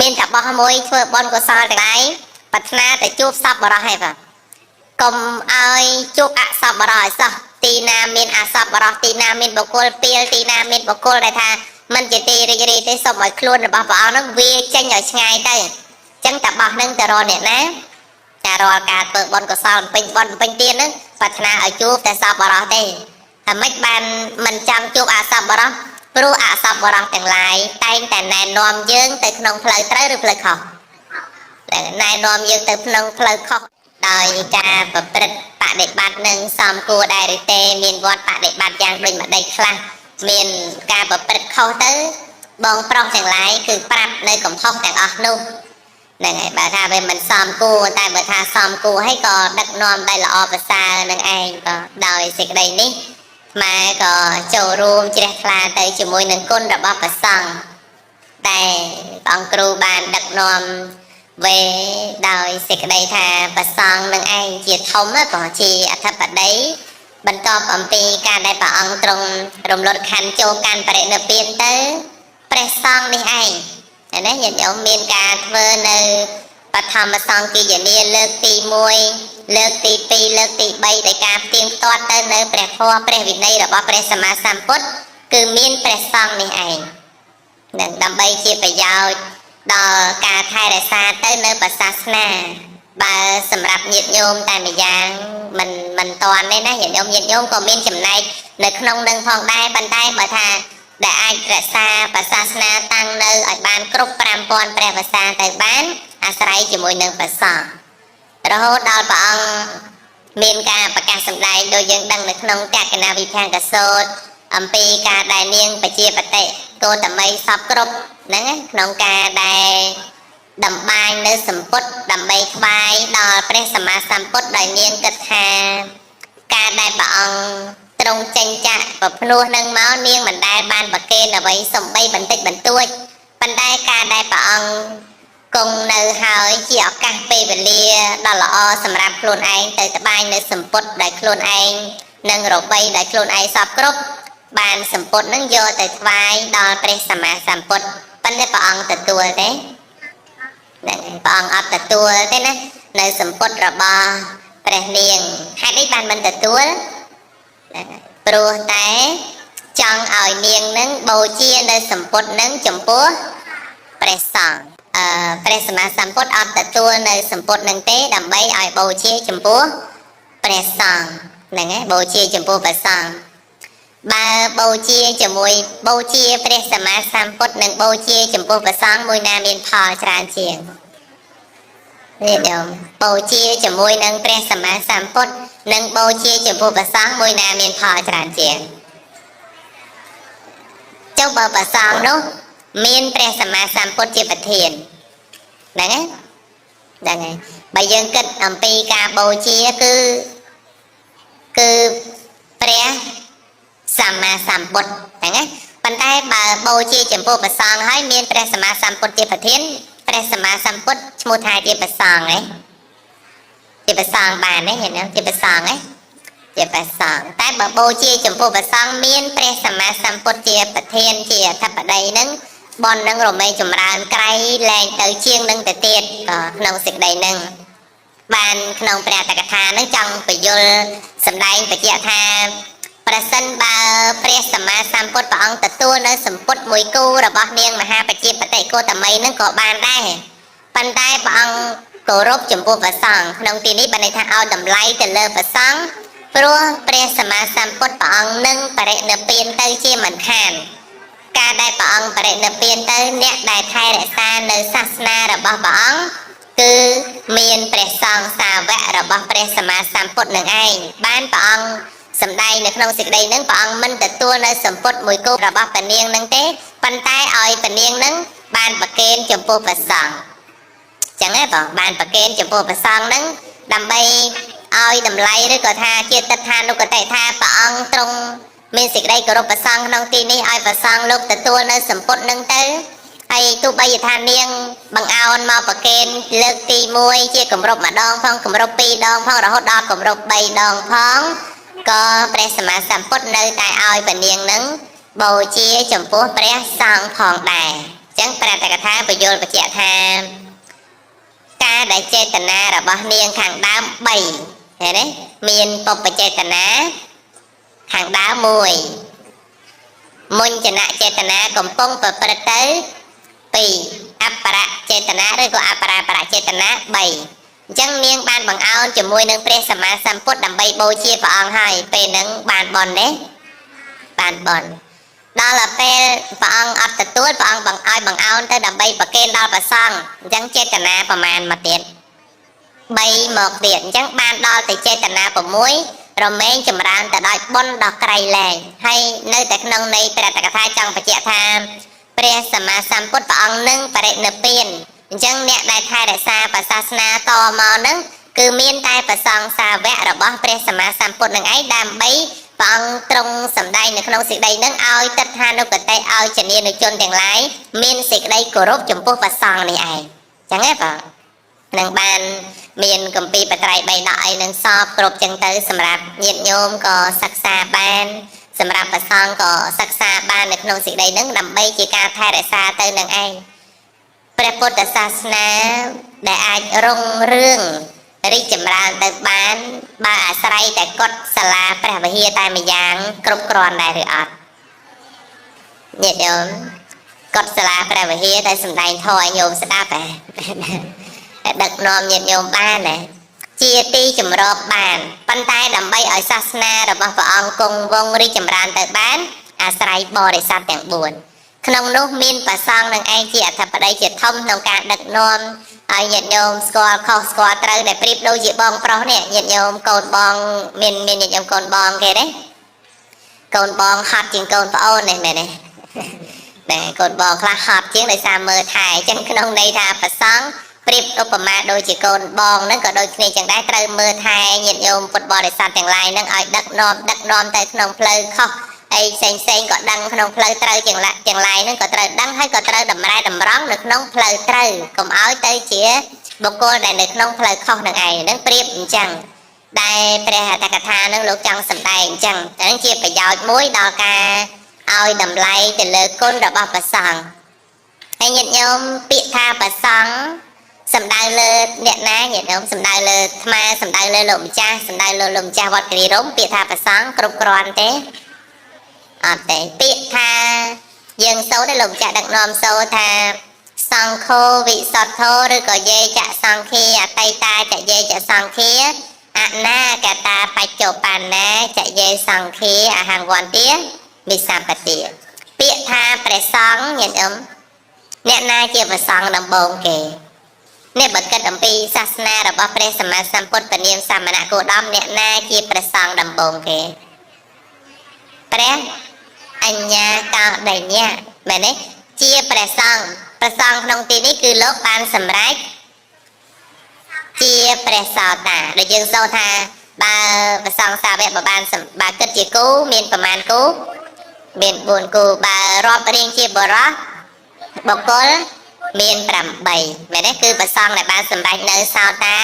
មានតែបោះមួយធ្វើបុណ្យកុសលទាំងឡាយប្រាថ្នាតែជួបសពបរោះឯងបាទកុំឲ្យជួបអសពបរោះឲ្យសោះទីណាមានអសពបរោះទីណាមានបុគ្គលពីលទីណាមានបុគ្គលដែលថាមិនជាទីរីករាយទេសូមឲ្យខ្លួនរបស់ព្រះអង្គហ្នឹងវាចេញឲ្យឆ្ងាយទៅអញ្ចឹងតែបោះហ្នឹងទៅរកអ្នកណាតែរាល់ការធ្វើបុណ្យកុសលពេញបុណ្យពេញទានហ្នឹងប្រាថ្នាឲ្យជួបតែសពបរោះទេតែមិនបានមិនចង់ជួបអសពបរោះព្រោះអសពបរោះទាំងឡាយតែងតែណែនាំយើងទៅក្នុងផ្លូវត្រូវឬផ្លូវខុសតែណែនាំយើងទៅក្នុងផ្លូវខុសដោយការប្រព្រឹត្តបដិបត្តិនឹងសំគួរដែរឬទេមានវត្តបដិបត្តិយ៉ាងដូចម្ដេចខ្លះមានការប្រព្រឹត្តខុសទៅបងប្រុសទាំងឡាយគឺប្រាប់នៅកំហុសទាំងអស់នោះហ្នឹងហើយបើថាវាមិនសមគួរតែបើថាសមគួរហើយក៏ដឹកនាំដោយល្អប្រសើរនឹងឯងក៏ដោយសេចក្តីនេះម៉ែក៏ចូលរួមជ្រះថ្លាទៅជាមួយនឹងគុណរបស់ព្រះសង្ឃតែព្រះអង្គគ្រូបានដឹកនាំវេដោយសេចក្តីថាព្រះសង្ឃនឹងឯងជាធំព្រោះជាអធិបតីបន្ទាប់អំពីការដែលព្រះអង្គទ្រង់រំលត់ខណ្ឌចូលកាន់បរិនិព្វានទៅព្រះសង្ឃនេះឯងណាញាតិញោមមានការធ្វើនៅបឋមសង្ឃគិយនាលើកទី1លើកទី2លើកទី3ដោយការផ្ទៀងផ្ទាត់ទៅនៅព្រះធម៌ព្រះវិន័យរបស់ព្រះសម្មាសម្ពុទ្ធគឺមានព្រះសង្ឃនេះឯងនឹងដើម្បីជាប្រយោជន៍ដល់ការថែរក្សាទៅនៅព្រះសាសនាបើសម្រាប់ញាតិញោមតែម្យ៉ាងមិនមិនតាន់ទេណាញាតិញោមញាតិញោមក៏មានចំណែកនៅក្នុងនឹងផងដែរប៉ុន្តែបើថាដែលអាចរក្សាព្រះសាសនាតាំងនៅឲ្យបានគ្រប់5000ព្រះវស្សាទៅបានអាស្រ័យជាមួយនឹងព្រះសង្ឃរហូតដល់ព្រះអង្គមានការប្រកាសសម្ដែងដោយយើងដឹងនៅក្នុងតក្កណាវិភាង្គសូត្រអំពីការដែលនាងប្រជាបតិគោតមីសពគ្រប់ហ្នឹងក្នុងការដែលតម្បាញនៅសម្ពុតដើម្បីថ្វាយដល់ព្រះសម្មាសម្ពុទ្ធដោយនាងគិតថាការដែលព្រះអង្គទ្រង់ចេញចាក់ប្រភ្នោះនឹងមកនាងមិនដែលបានប្រគេនអ្វីសំបីបន្តិចបន្តួចប៉ុន្តែការដែលព្រះអង្គគង់នៅហើយជាឱកាសពេលវេលាដ៏ល្អសម្រាប់ខ្លួនឯងទៅត្បាញនៅសម្ពុតដែលខ្លួនឯងនិងរបៃដែលខ្លួនឯងសពគ្រប់បានសម្ពុតនឹងយកទៅថ្វាយដល់ព្រះសម្មាសម្ពុទ្ធប៉ុន្តែព្រះអង្គទទួលទេហ្នឹងហើយព្រះអង្គអត់ទទួលទេណានៅសម្ពុតរបស់ព្រះនាងហេតុអីបានមិនទទួលហ្នឹងហើយព្រោះតែចង់ឲ្យនាងនឹងបូជានៅសម្ពុតនឹងចំពោះព្រះសង្ឃអឺព្រះសម្មាសម្ពុទ្ធអត់ទទួលនៅសម្ពុតនឹងទេដើម្បីឲ្យបូជាចំពោះព្រះសង្ឃហ្នឹងហើយបូជាចំពោះព្រះសង្ឃបើបូជាជាមួយបូជាព្រះសម្មាសម្ពុទ្ធនិងបូជាចំពោះព្រះសង្ឃមួយណាមានផលច្រើនជាងនេះញោមបូជាជាមួយនឹងព្រះសម្មាសម្ពុទ្ធនិងបូជាចំពោះព្រះសង្ឃមួយណាមានផលច្រើនជាងចុះបើព្រះសង្ឃនោះមានព្រះសម្មាសម្ពុទ្ធជាប្រធានហ្នឹងណាហ្នឹងហើយបើយើងគិតអំពីការបូជាគឺគឺព្រះសម្មាសម្ពុទ្ធហ្នឹងណាប៉ុន្តែបើបូជាចំពោះព្រះសង្ឃហើយមានព្រះសម្មាសម្ពុទ្ធជាប្រធានព្រះសម្មាសម្ពុទ្ធឈ្មោះថាជាព្រះសង្ឃហ៎ជាព្រះសង្ឃបានទេញ៉ឹងជាព្រះសង្ឃហ៎ជាព្រះសង្ឃតែបើបូជាចំពោះព្រះសង្ឃមានព្រះសម្មាសម្ពុទ្ធជាប្រធានជាអធិបតីហ្នឹងបននឹងរមែងចម្រើនក្រៃលែងទៅជាងនឹងទៅទៀតក៏ក្នុងសេចក្តីហ្នឹងបានក្នុងព្រះតកថាហ្នឹងចង់បញ្យលសម្ដែងបញ្ជាក់ថាប្រសិនបើព្រះសម្មាសម្ពុទ្ធព្រះអង្គទទួលនៅសម្ពុតមួយគូរបស់នាងមហាប្រជាបតិគោតមីហ្នឹងក៏បានដែរប៉ុន្តែព្រះអង្គគោរពចំពោះព្រះសង្ឃក្នុងទីនេះបានន័យថាឲ្យតម្លៃទៅលើព្រះសង្ឃព្រោះព្រះសម្មាសម្ពុទ្ធព្រះអង្គនឹងបរិនិព្វានទៅជាមិនខានការដែលព្រះអង្គបរិនិព្វានទៅអ្នកដែលថែរក្សានៅសាសនារបស់ព្រះអង្គគឺមានព្រះសង្ឃសាវករបស់ព្រះសម្មាសម្ពុទ្ធនឹងឯងបានព្រះអង្គសម្ដែងនៅក្នុងសេចក្តីនឹងព្រះអង្គមិនទទួលនៅសម្ពុតមួយគូរបស់ព្រះនាងនឹងទេប៉ុន្តែឲ្យព្រះនាងនឹងបានប្រគេនចំពោះព្រះសង្ឃចឹងហ៎បងបានប្រគេនចំពោះព្រះសង្ឃនឹងដើម្បីឲ្យតម្លៃឬក៏ថាជាទិដ្ឋានុគតិថាព្រះអង្គទ្រង់មានសេចក្តីគោរពព្រះសង្ឃក្នុងទីនេះឲ្យព្រះសង្ឃលោកទទួលនៅសម្ពុតនឹងទៅហើយទោះបីថានាងបង្អោនមកប្រគេនលើកទី1ជាគម្រប់ម្ដងផងគម្រប់2ដងផងរហូតដល់គម្រប់3ដងផងក៏ព្រះសម្មាសម្ពុទ្ធនៅតែឲ្យព្រះនាងនឹងបូជាចំពោះព្រះសង្ឃផងដែរ ចឹងព្រះតកថាបញ្យលបញ្ជាក់ថាការដែលចេតនារបស់នាងខាងដើម3ឃើញទេមានពុបចេតនាខាងដើម1មុញ្ចនចេតនាកំពុងប្រព្រឹត្តទៅ2អបរចេតនាឬក៏អបរាបរចេតនា3អញ្ចឹងនាងបានបង្អោនជាមួយនឹងព្រះសម្មាសម្ពុទ្ធដើម្បីបូជាព្រះអង្គហើយពេលហ្នឹងបានបនទេបានបនដល់ទៅពេលព្រះអង្គអត់ទទួលព្រះអង្គបង្ឲ្យបង្អោនទៅដើម្បីប្រគេនដល់ព្រះសង្ឃអញ្ចឹងចេតនាប្រមាណមកទៀត3មកទៀតអញ្ចឹងបានដល់ទៅចេតនា6រមែងចម្រើនទៅដោយបុណ្យដ៏ក្រៃលែងហើយនៅតែក្នុងន័យព្រះតកថាចង់បញ្ជាក់ថាព្រះសម្មាសម្ពុទ្ធព្រះអង្គនឹងបរិនិព្វានអញ្ចឹងអ្នកដែលថែរក្សាព្រះសាសនាតមកនឹងគឺមានតែព្រះសង្ឃសាវករបស់ព្រះសម្មាសម្ពុទ្ធនឹងឯងដើម្បីព្រះអង្គទ្រង់សម្ដែងនៅក្នុងសេចក្តីនឹងឲ្យទិដ្ឋានុគតិឲ្យជនានុជនទាំងឡាយមានសេចក្តីគោរពចំពោះព្រះសង្ឃនេះឯងចឹងហ៎បងនឹងបានមានគម្ពីរបត្រៃបីដកអីនឹងសពគ្រប់ចឹងទៅសម្រាប់ញាតិញោមក៏សិក្សាបានសម្រាប់ព្រះសង្ឃក៏សិក្សាបាននៅក្នុងសេចក្តីនឹងដើម្បីជាការថែរក្សាទៅនឹងឯងព្រះពុទ្ធសាសនាដែលអាចរុងរឿងរីកចម្រើនទៅបានបើអាស្រ័យតែកុដិសាលាព្រះវិហារតែម្យ៉ាងគ្រប់គ្រាន់ដែរឬអត់ញាតិញោមកុដិសាលាព្រះវិហារតែសំដែងធម៌ឲ្យញោមស្ដាប់ហ៎ដឹកនាំញាតិញោមបានណាជាទីចម្រោកបានប៉ុន្តែដើម្បីឲ្យសាសនារបស់ព្រះអង្គគង់វង្សរីកចម្រើនទៅបានអាស្រ័យបរិស័ទទាំង4ក្នុងនោះមានព្រះសង្ឃនឹងឯងជាអធិបតីជាធំក្នុងការដឹកនាំឲ្យញាតិញោមស្គាល់ខុសស្គាល់ត្រូវដែលប្រៀបដូចជាបងប្រុសនេះញាតិញោមកូនបងមានមានញាតិញោមកូនបងគេទេកូនបងហត់ជាងកូនប្អូននេះមែនទេតែកូនបងខ្លះហត់ជាងដោយសារមើលថែអញ្ចឹងក្នុងន័យថាព្រះសង្ឃប្រៀបឧបមាដូចជាកូនបងហ្នឹងក៏ដូចគ្នាចឹងដែរត្រូវមើលថែញាតិញោមពុទ្ធបរិស័ទទាំងឡាយហ្នឹងឲ្យដឹកនាំដឹកនាំទៅក្នុងផ្លូវខុសអីផ្សេងផ្សេងក៏ដឹងក្នុងផ្លូវត្រូវទាំងឡាទាំងឡាយហ្នឹងក៏ត្រូវដឹងហើយក៏ត្រូវតម្រែតម្រង់នៅក្នុងផ្លូវត្រូវកុំឲ្យទៅជាបុគ្គលដែលនៅក្នុងផ្លូវខុសនឹងឯងហ្នឹងប្រៀបអញ្ចឹងដែលព្រះអត្ថកថានឹងលោកចង់សម្ដែងអញ្ចឹងហ្នឹងជាប្រយោជន៍មួយដល់ការឲ្យតម្លៃទៅលើគុណរបស់ព្រះសង្ឃហើយញាតិញោមពាក្យថាព្រះសង្ឃសំដៅលើអ្នកណាញាតិញោមសំដៅលើអាត្មាសំដៅលើលោកម្ចាស់សំដៅលើលោកម្ចាស់វត្តគិរីរម្យពាក្យថាព្រះសង្ឃគ្រប់គ្រាន់ទេអត់ទេពាក្យថាយើងសូត្រទេលោកម្ចាស់ដឹកនាំសូត្រថាសង្ឃោវិសុទ្ធោឬក៏យេចសង្ឃាអតីតាចយេចសង្ឃាអនាគតាបច្ចុប្បន្នាចយេសង្ឃាអហង្វន្តាមិសម្បទាពាក្យថាព្រះសង្ឃញាតិញោមអ្នកណាជាព្រះសង្ឃដំបូងគេនេះបើគិតអំពីសាសនារបស់ព្រះសម្មាសម្ពុទ្ធពនាមសមណគោតមអ្នកណាជាព្រះសង្ឃដំបូងគេព្រះអញ្ញាកោដញ្ញៈមែនទេជាព្រះសង្ឃព្រះសង្ឃក្នុងទីនេះគឺលោកបានសម្រេចជាព្រះសោតាដែលយើងសូត្រថាបើព្រះសង្ឃសាវកបើបានបើគិតជាគូមានប្រមាណគូមាន4គូបើរាប់រៀងជាបរោះបុគ្គលមាន8មែនទេគឺព្រះសង្ឃដែលបានសម្រេចនៅសោតា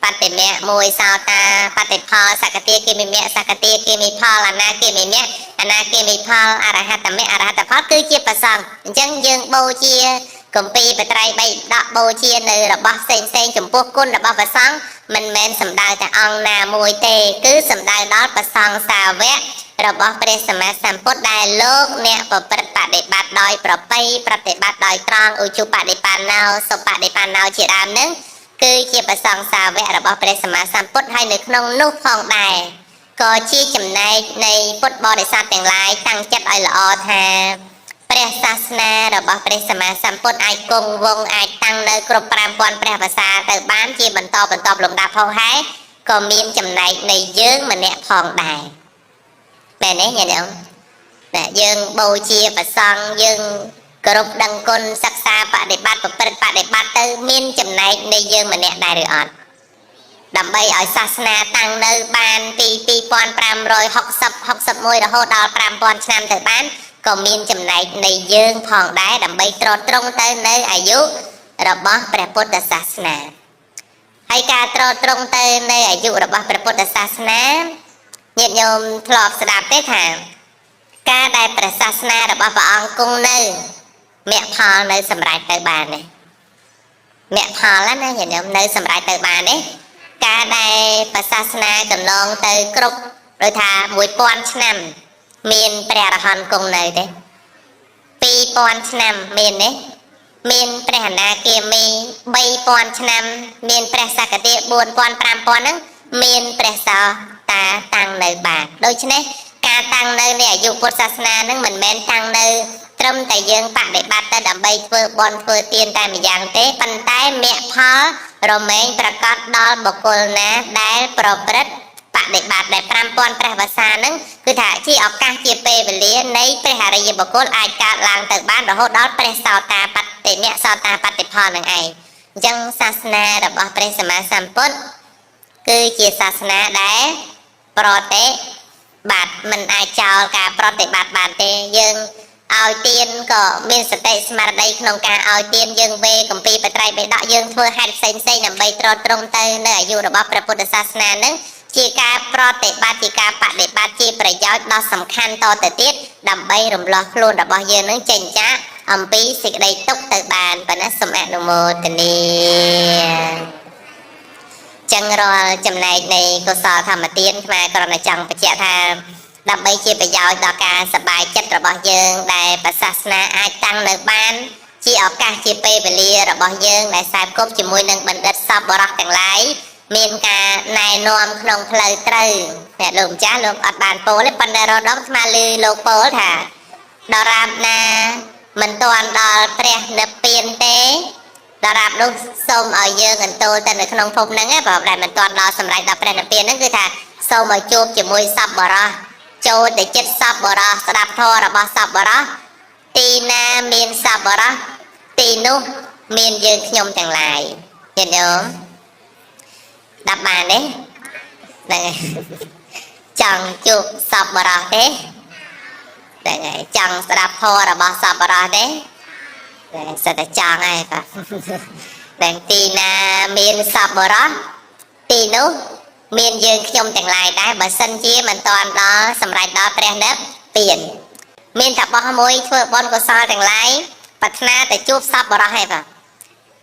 បតិមៈមួយសោតាបតិផលសកតិគិមិមៈសកតិគិមិផលអនាគិមិមៈអនាគិមិផលអរហត្តមៈអរហត្តផលគឺជាព្រះសង្ឃអញ្ចឹងយើងបូជាគម្ពីរបត្រៃបីដកបូជានៅរបស់ផ្សេងផ្សេងចំពោះគុណរបស់ព្រះសង្ឃមិនមែនសំដៅតែអង្គណាមួយទេគឺសំដៅដល់ព្រះសង្ឃសាវករបស់ព្រះសម្មាសម្ពុទ្ធដែលលោកអ្នកប្រព្រឹត្តបដិបត្តិដោយប្រពៃប្រតិបត្តិដោយត្រង់ឧជុបដិបណ្ណោសុបដិបណ្ណោជាដើមនឹងគឺជាព្រះសង្ឃសាវករបស់ព្រះសម្មាសម្ពុទ្ធហើយនៅក្នុងនោះផងដែរក៏ជាចំណែកនៃពុទ្ធបរិស័ទទាំងឡាយតាំងចិត្តឲ្យល្អថាព្រះសាសនារបស់ព្រះសម្មាសម្ពុទ្ធអាចគង់វង្សអាចតាំងនៅគ្រប់5000ព្រះវស្សាទៅបានជាបន្តបន្តលំដាប់ហោហែក៏មានចំណែកនៃយើងម្នាក់ផងដែរមែនទេញាតិញោមតែយើងបូជាព្រះសង្ឃយើងគោរពដឹងគុណសិក្សាបដិបត្តិប្រព្រឹត្តបដិបត្តិទៅមានចំណែកនៃយើងម្នាក់ដែរឬអត់ដើម្បីឲ្យសាសនាតាំងនៅបានពី2560 61រហូតដល់5000ឆ្នាំទៅបានក៏មានចំណែកនៃយើងផងដែរដើម្បីទ្រទ្រង់ទៅនៅអាយុរបស់ព្រះពុទ្ធសាសនាហើយការទ្រទ្រង់ទៅនៅអាយុរបស់ព្រះពុទ្ធសាសនាញាតិញោមធ្លាប់ស្ដាប់ទេថាការដែលព្រះសាសនារបស់ព្រះអង្គគង់នៅ មគ្គផលនៅសម្រេចទៅបានទេមគ្គផលណាញាតិញោមនៅសម្រេចទៅបានទេការដែលប្រសាសនាកន្លងទៅគ្រប់ដូចថា1000ឆ្នាំមានព្រះអរហន្តគង់នៅទេ2000ឆ្នាំមានទេមានព្រះអនាគាមី3000ឆ្នាំមានព្រះសក្តិ4000 5000ហ្នឹងមានព្រះសោតាតាំងនៅបានដូច្នេះការតាំងនៅនៃអាយុពុទ្ធសាសនាហ្នឹងមិនមែនតាំងនៅត្រឹមតែយើងបដិបត្តិទៅដើម្បីធ្វើបុណ្យធ្វើទានតែម្យ៉ាងទេប៉ុន្តែមគ្គផលរមែងប្រកាសដល់បុគ្គលណាដែលប្រព្រឹត្តបដិបត្តិដែល5000ព្រះវស្សាហ្នឹងគឺថាជាឱកាសជាពេលវេលានៃព្រះអរិយបុគ្គលអាចកើតឡើងទៅបានរហូតដល់ព្រះសោតាបតិមគ្គសោតាបតិផលនឹងឯងអញ្ចឹងសាសនារបស់ព្រះសម្មាសម្ពុទ្ធគឺជាសាសនាដែលប្រតិបត្តិមិនអាចចោលការប្រតិបត្តិបានទេយើងឲ្យទានក៏មានសតិស្មារតីក្នុងការឲ្យទានយើងវេគម្ពីរបត្រៃបិដកយើងធ្វើហេតុផ្សេងផ្សេងដើម្បីទ្រទ្រង់ទៅនៅអាយុរបស់ព្រះពុទ្ធសាសនានឹងជាការប្រតិបត្តិជាការបដិបត្តិជាប្រយោជន៍ដ៏សំខាន់តទៅទៀតដើម្បីរំលោះខ្លួនរបស់យើងនឹងចេញចាកអំពីសេចក្តីទុក្ខទៅបានប៉ុណ្ណាសូមអនុមោទនាចឹងរាល់ចំណែកនៃកុសលធម្មទានខ្មែរគ្រាន់តែចង់បញ្ជាក់ថាដើម្បីជាប្រយោជន៍ដល់ការសប្បាយចិត្តរបស់យើងដែលប្រសាសនាអាចតាំងនៅបានជាឱកាសជាពេលវេលារបស់យើងដែលខ្សែគប់ជាមួយនឹងបណ្ឌិតសពបរោះទាំងឡាយមានការណែនាំក្នុងផ្លូវត្រូវអ្នកលោកម្ចាស់លោកអត់បានពោលទេប៉ុន្តែរដងស្មាលឺលោកពោលថាដរាបណាមិនទាន់ដល់ព្រះនិព្វានទេដរាបនោះសូមឲ្យយើងអន្ទោលទៅនៅក្នុងភពហ្នឹងព្រោះដែលមិនទាន់ដល់សម្រេចដល់ព្រះនិព្វានហ្នឹងគឺថាសូមឲ្យជួបជាមួយសពបរោះចូលទៅចិត្តសពបរោះស្ដាប់ធម៌របស់សពបរោះទីណាមានសពបរោះទីនោះមានយើងខ្ញុំទាំងឡាយញាតិញោមដាប់បានទេហ្នឹងហើយចង់ជួបសពបរោះទេហ្នឹងហើយចង់ស្ដាប់ធម៌របស់សពបរោះទេហ្នឹងសិតតែចង់ហើយបាទតែទីណាមានសពបរោះទីនោះមានយើងខ្ញុំទាំងឡាយដែរបើសិនជាមិនតាន់ដល់សម្រេចដល់ព្រះនិព្វានមានតែបោះមួយធ្វើបុណ្យកុសលទាំងឡាយប្រាថ្នាតែជួបសពបរោះហើយបាទ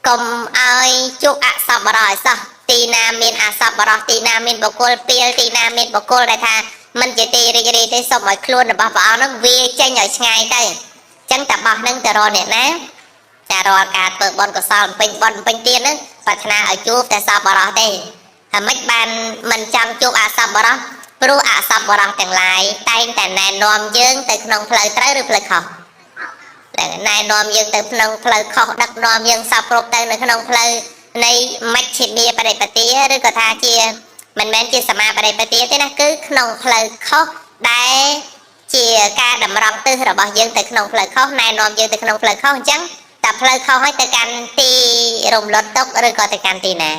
កុំឲ្យជួបអសពបរោះឲ្យសោះទីណាមានអសពបរោះទីណាមានបុគ្គលពីលទីណាមានបុគ្គលដែលថាមិនជាទីរីករាយទេសូមឲ្យខ្លួនរបស់ព្រះអង្គនឹងវាចេញឲ្យឆ្ងាយទៅអញ្ចឹងតែបោះនឹងទៅរកអ្នកណាតែរាល់ការធ្វើបុណ្យកុសលពេញបុណ្យពេញទានហ្នឹងប្រាថ្នាឲ្យជួបតែសពបរោះទេហើយមិនបានមិនចង់ជួបអសពបរោះព្រោះអសពបរោះទាំងឡាយតែងតែណែនាំយើងទៅក្នុងផ្លូវត្រូវឬផ្លូវខុសតែណែនាំយើងទៅក្នុងផ្លូវខុសដឹកនាំយើងសពគ្រប់ទៅនៅក្នុងផ្លូវនៃមជ្ឈិមាបរិបទាឬក៏ថាជាមិនមែនជាសមាបរិបទាទេណាគឺក្នុងផ្លូវខុសដែលជាការតម្រង់ទិសរបស់យើងទៅក្នុងផ្លូវខុសណែនាំយើងទៅក្នុងផ្លូវខុសអញ្ចឹងតែផ្លូវខុសហើយទៅកាន់ទីរំលត់ទុកឬក៏ទៅកាន់ទីណា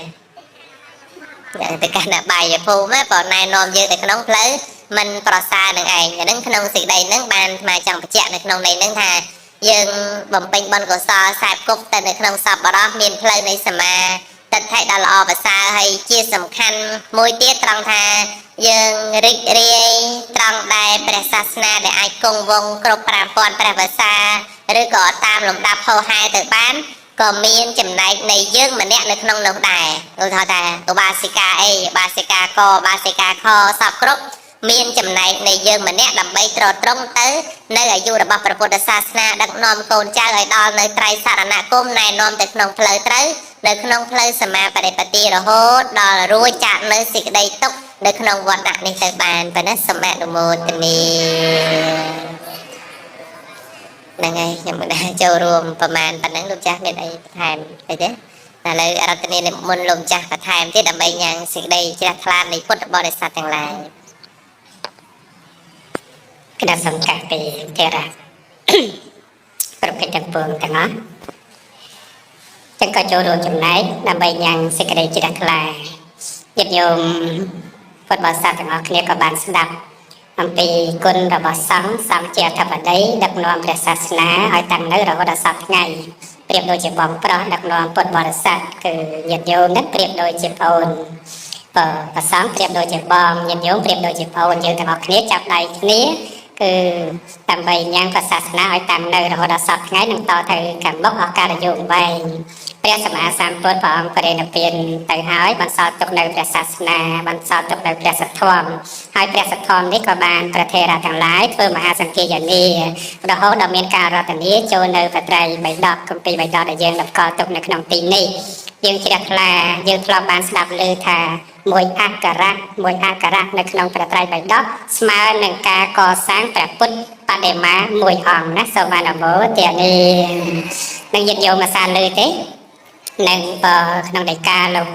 ទៅកាន់អបាយភូមិបើណែនាំយើងទៅក្នុងផ្លូវមិនប្រសើរនឹងឯងអាហ្នឹងក្នុងសេចក្តីហ្នឹងបានអាត្មាចង់បញ្ជាក់នៅក្នុងន័យហ្នឹងថាយើងបំពេញបុណ្យកុសលខ្សែគប់ទៅនៅក្នុងសពបរោះមានផ្លូវនៃសមាទិដ្ឋិដល់ល្អប្រសើរហើយជាសំខាន់មួយទៀតត្រង់ថាយើងរីករាយត្រង់ដែលព្រះសាសនាដែលអាចគង់វង្សគ្រប់5000ព្រះវស្សាឬក៏តាមលំដាប់ហោហែទៅបានក៏មានចំណែកនៃយើងម្នាក់នៅក្នុងនោះដែរឧទាហរណ៍ថាឧបាសិកាអីឧបាសិកាកឧបាសិកាខសពគ្រប់មានចំណែកនៃយើងម្នាក់ដើម្បីទ្រទ្រង់ទៅនៅអាយុរបស់ព្រះពុទ្ធសាសនាដឹកនាំកូនចៅឲ្យដល់នៅត្រៃសរណគមណែនាំទៅក្នុងផ្លូវត្រូវនៅក្នុងផ្លូវសមាបរិបទារហូតដល់រួចចាកនៅសេចក្តីទុក្ខនៅក្នុងវត្តនេះទៅបានប៉ុណ្ណាសូមអនុមោទនាហ្នឹងហើយខ្ញុំមិនដែរចូលរួមប្រមាណប៉ុណ្ណឹងលោកចាស់មានអីបន្ថែមអីទេឥឡូវអរតនីនិមន្តលោកចាស់បន្ថែមទៀតដើម្បីញ៉ាំងសេចក្តីជ្រះថ្លានៃពុទ្ធបរិស័ទទាំងឡាយ ក្តាប់សំកាសពីទេរៈគ្រប់កិច្ចទាំងពួងទាំងអស់ចឹងក៏ចូលរួមចំណែកដើម្បីញ៉ាំងសេចក្តីជ្រះថ្លាញាតិញោមពុទ្ធបរិស័ទទាំងអស់គ្នាក៏បានស្ដាប់អំពីគុណរបស់សង្ឃសង្ឃជាអធិបតីដឹកនាំព្រះសាសនាឲ្យតាំងនៅរហូតដល់សព្វថ្ងៃប្រៀបដូចជាបងប្រុសដឹកនាំពុទ្ធបរិស័ទគឺញាតិញោមនឹងប្រៀបដូចជាប្អូនបើព្រះសង្ឃប្រៀបដូចជាបងញាតិញោមប្រៀបដូចជាប្អូនយើងទាំងអស់គ្នាចាប់ដៃគ្នា គឺដើម្បីញ៉ាំងព្រះសាសនាឲ្យតាំងនៅរហូតដល់សពថ្ងៃនឹងតទៅខាងមុខអស់កាលយុវែងព្រះសម្មាសម្ពុទ្ធព្រះអង្គបរិនិព្វានទៅហើយបន្សល់ទុកនៅព្រះសាសនាបន្សល់ទុកនៅព្រះសទ្ធធម៌ហើយព្រះសទ្ធធម៌នេះក៏បានព្រះថេរៈទាំងឡាយធ្វើមហាសង្ឃាយនារហូតដល់មានការរតនាចូលនៅព្រះត្រៃបិដកគម្ពីរបិដកដែលយើងតម្កល់ទុកនៅក្នុងទីនេះយើងជ្រះថ្លាយើងធ្លាប់បានស្ដាប់ឮថាមួយអក្ខរៈមួយអក្ខរៈនៅក្នុងព្រះត្រៃបិដកស្មើនឹងការកសាងព្រះពុទ្ធបដិមាមួយអង្គណាសូមអនុមោទនានឹងញាតិញោមអាសាឮទេនឹងបើក្នុងដីកាលោក